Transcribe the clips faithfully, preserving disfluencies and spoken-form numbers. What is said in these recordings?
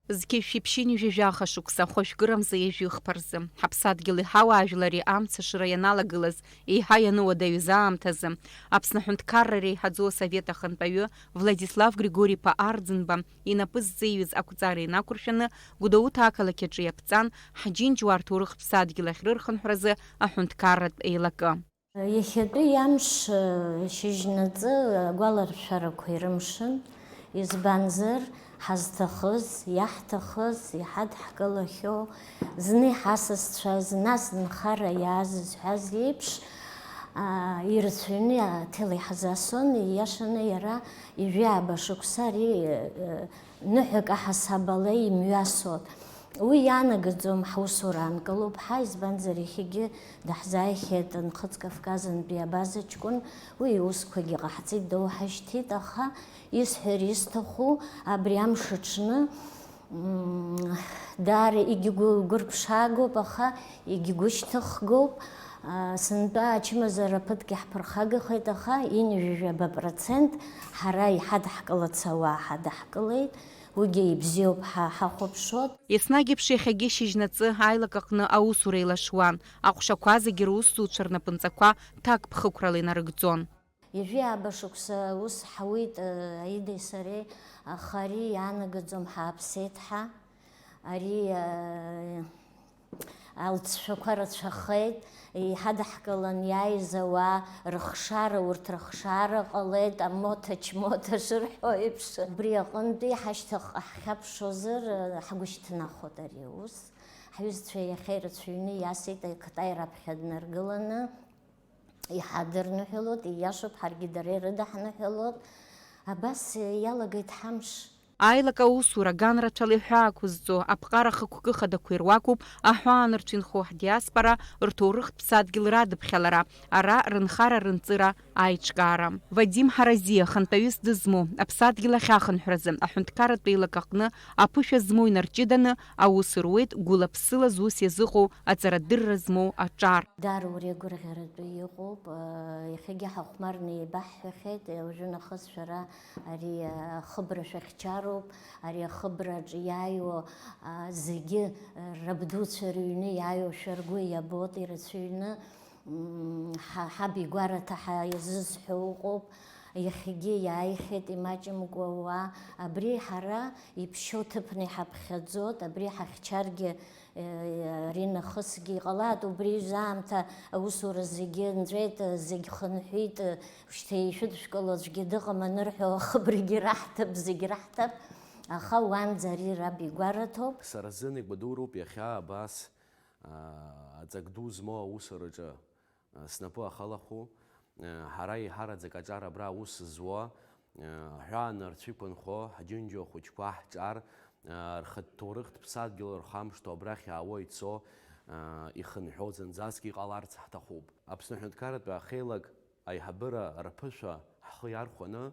Зқьи жәшәи ԥшьынҩажәи жәаха шықәса хәажәкырамза ҩажәи хԥа рзы, ҳаԥсадгьыли ҳауаажәлари амцашыра ианалагылаз, еиҳа ианыуадаҩыз аамҭазы, Аԥсны аҳәынҭқарра реиҳаӡоу асовет ахантәаҩы Владислав Григори-иԥа Арӡынба инапы зҵеиҩыз ақәҵара инақәыршәаны, Гәдоуҭа ақалақь аҿы иаԥҵан, ҳџьынџьуаа рҭоурыхтә ԥсадгьыл ахьрырхынҳәразы аҳәынҭқарратә еилакы. Иахьатәи амш, шьыжьнаҵы агәаларшәарақәа ирымшын, избанзар, ҳазҭахыз, иаҳҭахыз, иҳадҳкылахьоу, зны иҳасасцәаз, нас нхара иааз зҳәаз еиԥш, аа, ирацәаҩны аҭел иҳазасон, ииашаны иара ҩажәи ааба шықәса ари, э, ныҳәак аҳасабала имҩасуан. Уи иаанагаӡом ҳусура аанкылоуп ҳәа, избанзар, иахьагьы даҳзааихьеит Нхыҵ Кавказынтәи абаза ҷкәын, уи иусқәагьы ҟаҳҵеит, доуҳашьҭит, аха исҳәар исҭаху, абри амш аҽны, мм, даара егьгәырԥшаагоуп, аха егьгәышьҭыхгоуп. А, сынтәа ачымазара ԥыҭк иаҳԥырхагахеит, аха ҩажәаба процент ҳара иҳадаҳкылац ауаа ҳадаҳкылеит. Уигьы ибзиоуп ҳәа ҳахәаԥшуан. Еснагь еиԥш иахьагьы шьыжьнаҵы аилак аҟны аусура еилашуан. Аҟәшақәа зегьы русзуҩцәа рнапынҵақәа ҭакԥхықәрала инарыгӡон. Ҩажәи ааба шықәса ус ҳауит, э, Аидеи сареи, аха ари иаанагаӡом ҳааԥсеит ҳәа. Ари, э, алҵшәақәа рацәахеит, иҳадаҳкылан иааиз ауаа рыхшара, урҭ рыхшара ҟалеит, амоҭа чмоҭа шырҳәо еиԥш. Убри аҟынтәи ҳашьҭахьҟа ҳхьаԥшуазар, ҳгәышьҭнахуеит ари аус. Ҳҩызцәа иахьа ирацәаҩны иасит Кытай раԥхьа днаргыланы, иҳадырныҳәалоит, ииашоуп, ҳаргьы дара ирыдаҳныҳәалоит. Абас иалагеит ҳамш. Аилак аусура аганрацәала иҳәаақәызҵо аԥҟара хықәкы хадақәа ируакуп аҳәаанырцә инхо ҳдиаспора рҭоурыхтә ԥсадгьыл радыԥхьалара, ара рынхара-рынҵыра аиҿкаара. Вадим Ҳаразиа хантәаҩыс дызмоу, аԥсадгьыл ахьахынҳәразы аҳәынҭқарратә еилак аҟны аԥышәа змоу инарҷыданы аус руеит гәыла-ԥсыла зус иазыҟоу аҵарадырра змоу аҿар. Даара уреигәырӷьаратәы иҟоуп, иахьагьы ҳахәмарны еибаҳҳәахьеит, уажәы нахыс шәара Ари ахыбра шәахьчароуп, ари ахыбраҿы иааиуа, а, зегьы, а, рабдуцәа рыҩны иааиуашәа ргәы иабоит, ирацәаҩны, м, ҳа-, ҳаб игәараҭа ҳәа иазызҳәо ыҟоуп, иахьагьы иааихьеит имаҷымкәа ауаа, абри ҳара иԥшьоу ҭыԥны иҳаԥхьаӡоит, абри ҳахьчаргьы Ари нахысгьы иҟалааит, убри аамҭа аусура зегьы нҵәеит, зегь хынҳәит, шьҭа ишәыдшәкыло аӡәгьы дыҟам анырҳәо, ахыбрагьы раҳҭап, зегь раҳҭап, аха уанӡа ари раб игәараҭоуп. Сара сзын игәадуроуп иахьа абас, аа, аҵак ду змоу аусураҿы снапы ахалаху, ҳара еиҳараӡак аҿар абра аус зуа, аҳәаа нарцәы иқәынхо, ҳџьынџьуа хәыҷқәа ҳҿар, рхатә ҭоурыхтә ԥсадгьыл рхамышҭуа абрахь иаауа ицо, ихынҳәуа зынӡаск иҟаларц ҳҭахуп. Аԥсны Аҳәынҭқарратәи ахеилак аиҳабыра рԥышәа ҳхы иархәаны,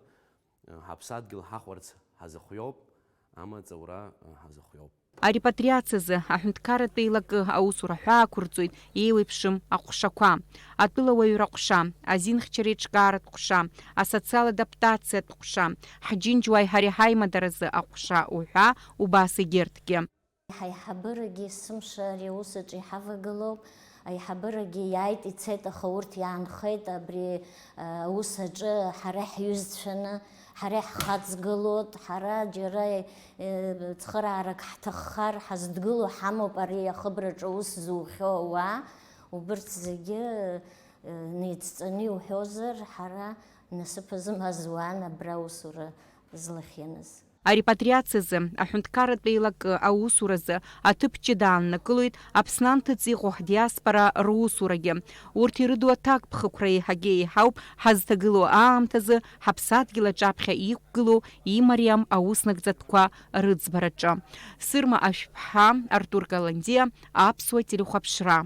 ҳаԥсадгьыл ҳахәарц ҳазыхиоуп, амаҵ аура ҳазыхиоуп. Арепатриациазы аҳәынҭқарратә еилакы аусура ҳәаақәырҵоит еиуеиԥшым аҟәшақәа, атәылауаҩра ҟәша, азинхьчареиҿкааратә ҟәша, асоциал адаптациатә ҟәша, ҳџьынџьуааи ҳареи ҳаимадаразы аҟәша уҳәа убас егьырҭгьы. Ҳаиҳабырагьы есымша ари аус аҿы иҳавагылоуп. Аиҳабырагьы иааит, ицеит, аха урҭ иаанхеит абри, а, аус аҿы ҳара ҳҩызцәаны, ҳара иаҳхаҵгылоит, ҳара џьара, э, цхыраарак ҳҭаххар, ҳазҭгыло ҳамоуп ари ахыбраҿы аус зухьоу ауаа. Убырҭ зегьы, э, неицҵаны иуҳәозар, ҳара насыԥ зымаз уаан абра аусура злахьыныз. Арепатриациазы аҳәынҭқарратә еилакы аусуразы аҭыԥ ҷыда ааннакылоит Аԥсны анҭыҵ иҟоу ҳдиаспора русурагьы. Урҭ ирыду аҭакԥхықәра еиҳагьы еиҳауп ҳазҭагылоу аамҭазы ҳаԥсадгьыл аҿаԥхьа иқәгылоу имариам ауснагӡатәқәа рыӡбараҿы. Сырма Ашәԥҳа, Артур Каландиа, Аԥсуа телехәаԥшра.